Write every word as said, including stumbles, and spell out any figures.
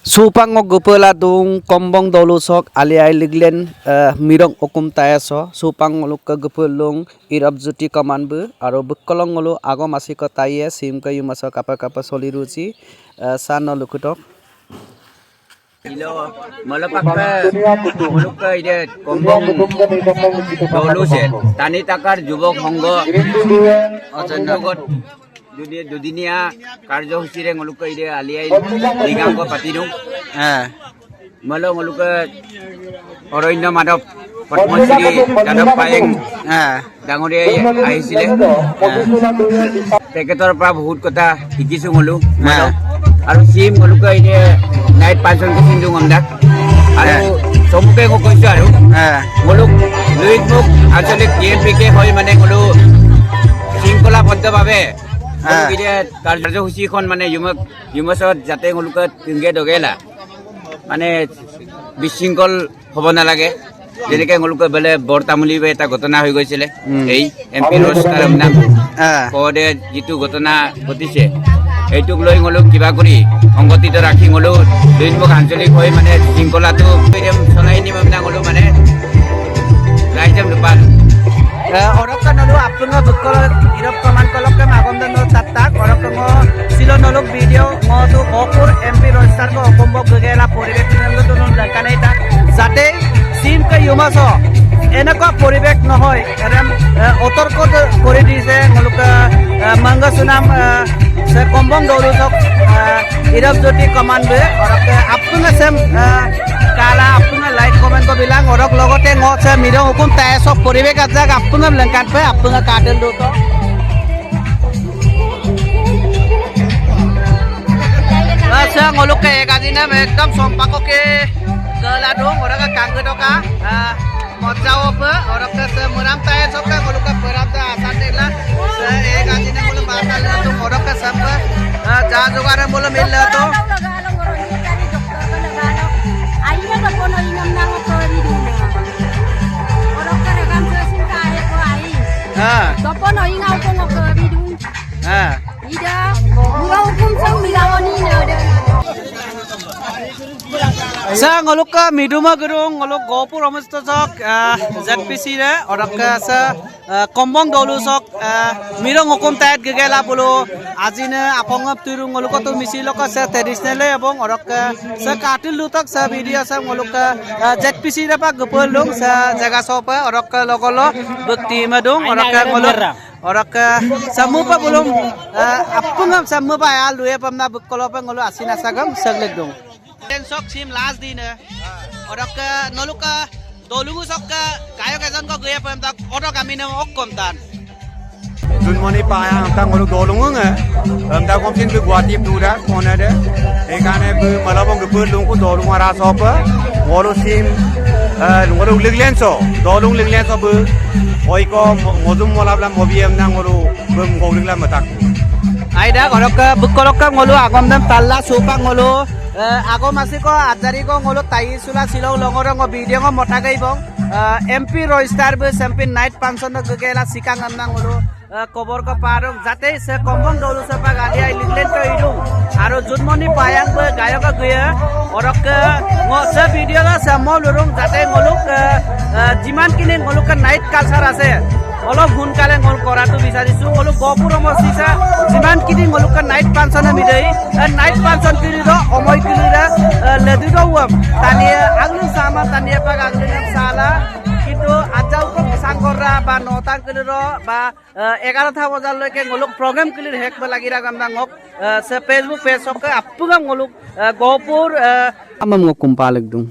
Supang ngok gupula dung Kombong Dolung sok ali ai Liglen, eh, Mirong Okum Tayaso. Supang ngoluk ke gupul dung Irap Jyoti Kaman bu, aro bukkolong ngolu agom asi ko taiye sim ke yuma so kapa kapa soli rusi, eh, san no lukutok. Ilo, molo pakpe, ngoluk ke ide Kombong Dolung se, Tani Takar Jubok Honggo, ojon logot, dudi-, dudinia karjosucire ngoluk ke ide ali ai Liglen ko pati dung. Ah. Molo ngoluk ke Arunyo Madhab, Padma Shri Jadab Payeng, ah, dangoriya aisile. Ah. Teketor pra bohut kotha sikisu ngolu. Ah. Molo. Aru sim ngoluk ke ide night function ke sindung amdak. Aru, ah, somuke ngo koisu aru. Ah. Ngoluk Luitmuk asole T M P K hoi mane ngolu sringkholaboddo babe. Ah. Ngoluk ide karjosuci kon mane yuma, yuma sot jate ngoluk ke tungge dogela. Mane bisringkhol হ'ব নালাগে। যেনেকে ngoluk ke bole Bortamuli be eta ঘটনা হৈ গৈছিলে। Hmm. এই M P Rose Taram nam, ah, কওঁতে যিটো ঘটনা ঘটিছে, এইটোক লৈ ngolu কিবা কৰি সংগঠিত ৰাখি ngolu দুই নম্বক আঞ্চলিক হৈ মানে শৃংখলাটো চলাই নিম। Amna ngolu মানে ৰাইজে লুপাল। Eh, orok ke nolu apung bukkolok Irap Kaman kolok ke magom den nolu tattak, orok ke ngo silo noluk video, ngo tu Gopur M P Roystar ko okombok gegela poribek nolu tu nolu lengkan eta. Jate sim ke yuma so, enekwa poribek nohoi, erem, eh, otorko de kori dise, ngoluk ke, eh, mangga sunam, eh, se Kombong Dolung sok, eh, Irap Jyoti Kaman be, orok ke apung sem, eh, kala apung like comment ko bilang, orok logote ngo se Mirong Okum Tayaso poribek ajak apung lengkan pe, apung kadel duto. Asa ngoluk ke ek aji nam ekdom sompako ke gela dung, orok ke kangge doka, ah, Moja ope, orok ke se Muram Tayaso ke, ngoluk ke Muram Tayaso asar dela. Se ek aji ne ngolu bata le tu, orok ke sampe, eh, ja jogar ngolu mil le tu. Ah. Ah. Ida, mula hukum sang mila oni ne de. Sa ngoluk ke miduma gedung, ngoluk Gopur Omusto sok, eh, Z P C re, orok ke sa, eh, Kombong Dolung sok, eh, Mirong Okum Tayat gegela bulu, aji ne apong ap turu ngoluk otu misil loko sa traditional ebong, orok ke sa katil lutok sa video sa ngoluk ke, eh, Z P C re pa gepul lung sa jaga sope, orok ke logolo, bukti madung, orok ke ngoluk Orok ke samupa bulung, eh, apung am samupa ya, luya pamna bukkolo pe ngolu asina sagam seglek dung. Ten sok sim last din, eh. Orok ke noluk ke Dolung sok ke gayok ejon ko gaya pam tak orok ami ne ok kom tan. Junmoni Payang amta ngolu Dolung nge, amta kom sin bi Guwahati dura kona de. Ekane bi malabong ke bulung ku Dolung ara sopa, ngolu sim, eh, ngolu Liglen so, Dolung Liglen so bi, oi ko mo-, mojum molabla mobi amna ngolu, bi ngolu Liglen matak. Aida, orok ke, bukkolok ke ngolu agom dem talla supa ngolu, eh, agom asi ko, ajari ko ngolu tai sula silong longorong ngo video ngo mota gai bong, eh, M P Roystar bi, sampe night function no gegela sikang amna ngolu, eh, kobor ko parung, jate se Kombong Dolung sepak ali ai Liglen to idung. Aro Junmoni Payang bi gayok gaya, orok ke ngo se video la se mo lurung, jate ngoluk ke, eh, jiman kini ngoluk ke night culture ase. Olop hun kale ngol koratu bisarisu, ngoluk Gopur omo sisa, jiman kini ngoluk ke night function ami dei, eh, night function kini do, omoi kini do, eh, ledu do uam. Tani, eh, aglu sama, tani apa aglu sala, kintu ajau ko sangkora ba notang kini do, ba Eh, egarota bozar loike ngoluk program clear hek ba lagi ragam da ngok, eh, se Facebook page sokke apung am ngoluk, eh, Gopur, eh, amam ngok kumpalek dung.